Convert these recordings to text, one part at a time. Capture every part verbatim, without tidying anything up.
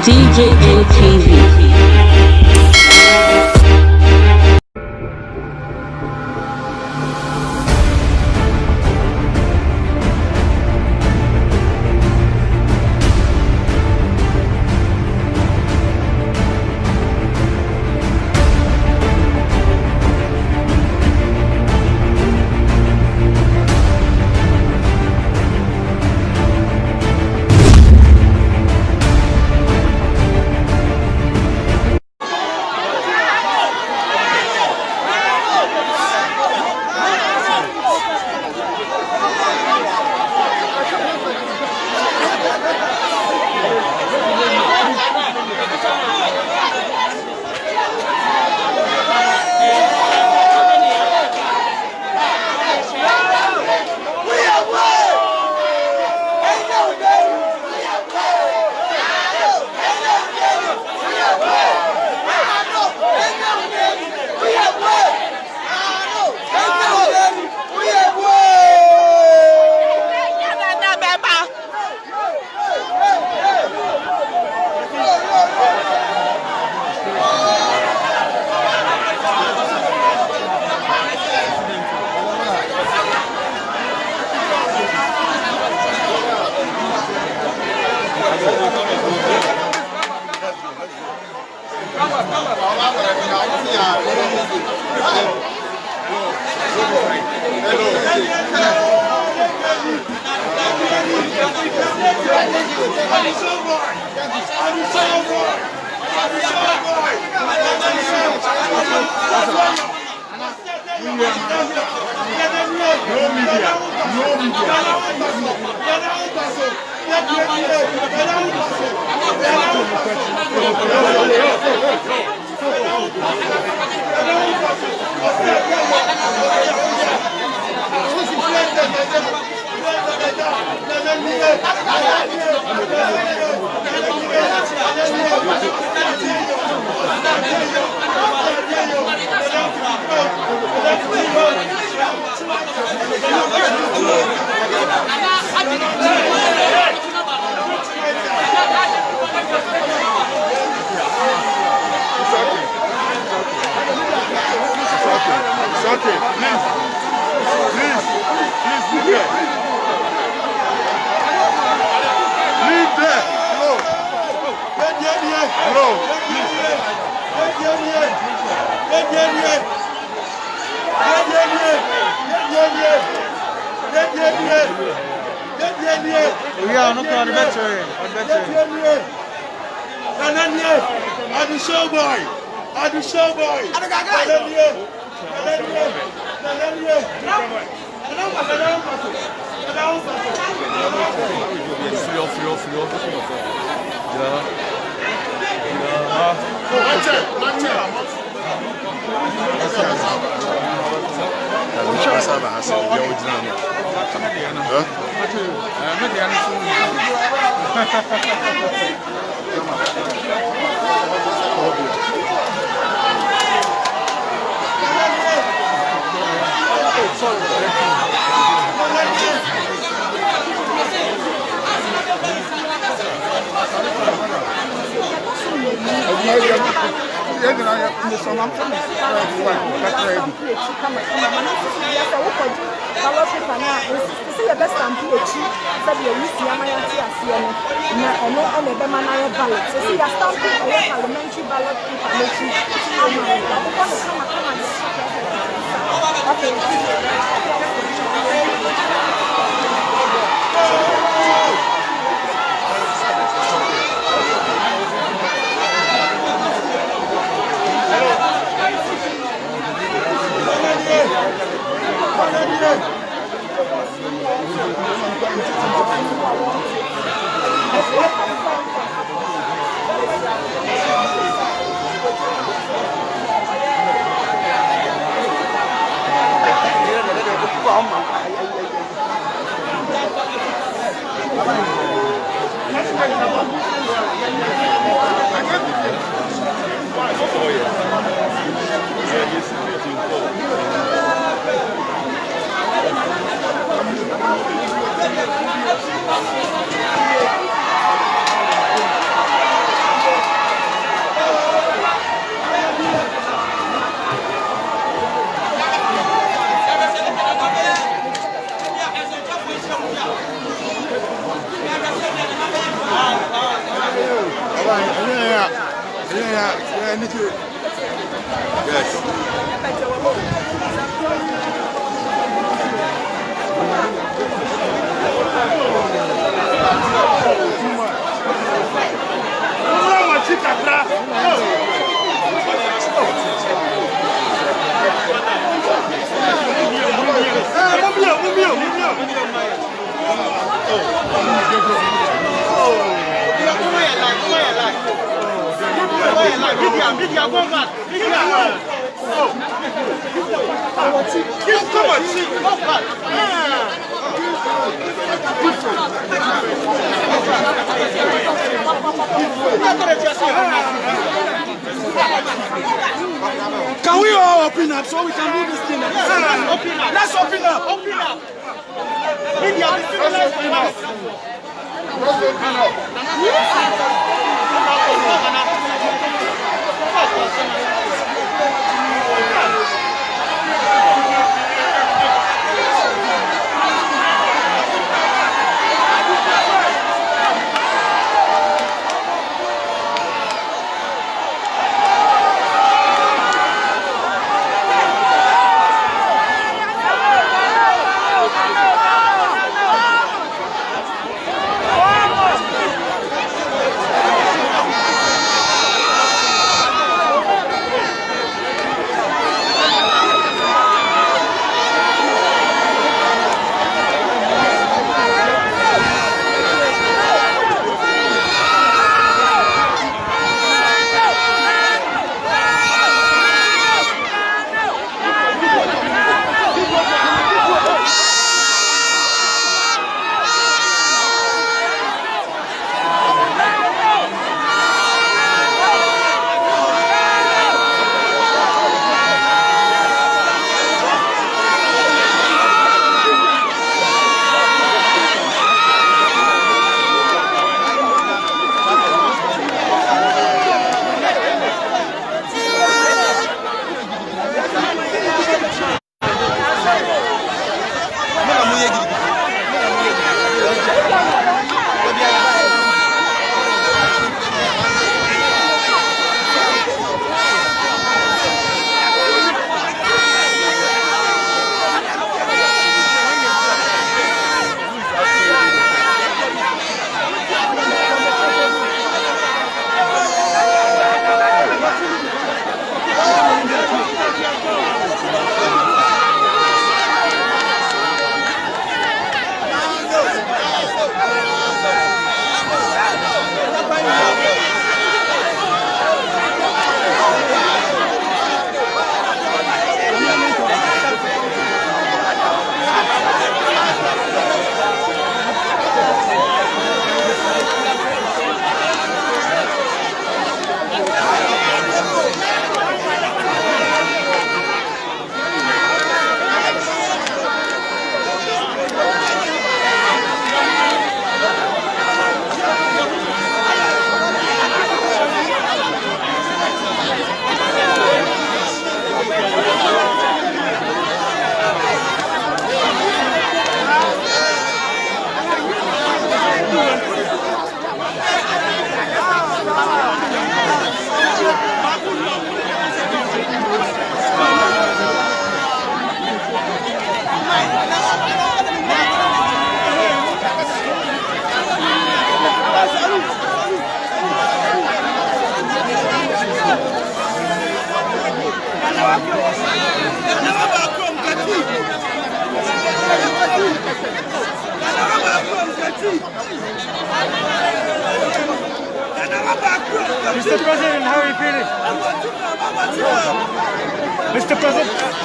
C J N T V. It's okay. It's okay. Please. Please. Please leave there. Leave there. Flow. Flow. Yeah, no, no, the better. The better. Nana nie, Adu Showboy, Adu Showboy. Nana nie, Nana nie, Nana nie. Flo, flo, flo. Yeah. Yeah. Mache, mache. Asa ba asa bi o jina no. Huh? Ballot paper no a nsisi sɛ yɛbɛstampe akyi sɛdeɛ yɛsi ama yɛate aseɛ no, na ɛno na ɛbɛma no ayɛ valid. Sɛ sɛ yɛastampe ɛyɛ parliamentary ballot paper no akyi ama no, yɛabobɔ no kamakama de ato president nsa. Okay. Yes. Can we all open up so we can do this thing? Let's open up. Let's open up. Open up. Media, be civilized. Mister President, how are you feeling? Mister President.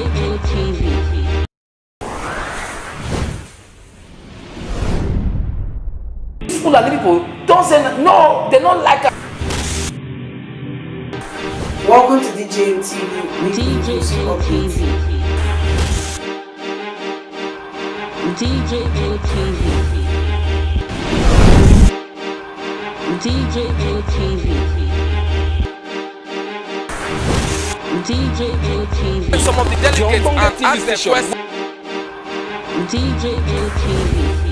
N T V. These Fulani people don't say no, they don't like us. Welcome to D J N T V weekly news update. D J N T V. D J N T V. D J N T V. D J N T V. Some of the delegates and ask them questions. D J N T V.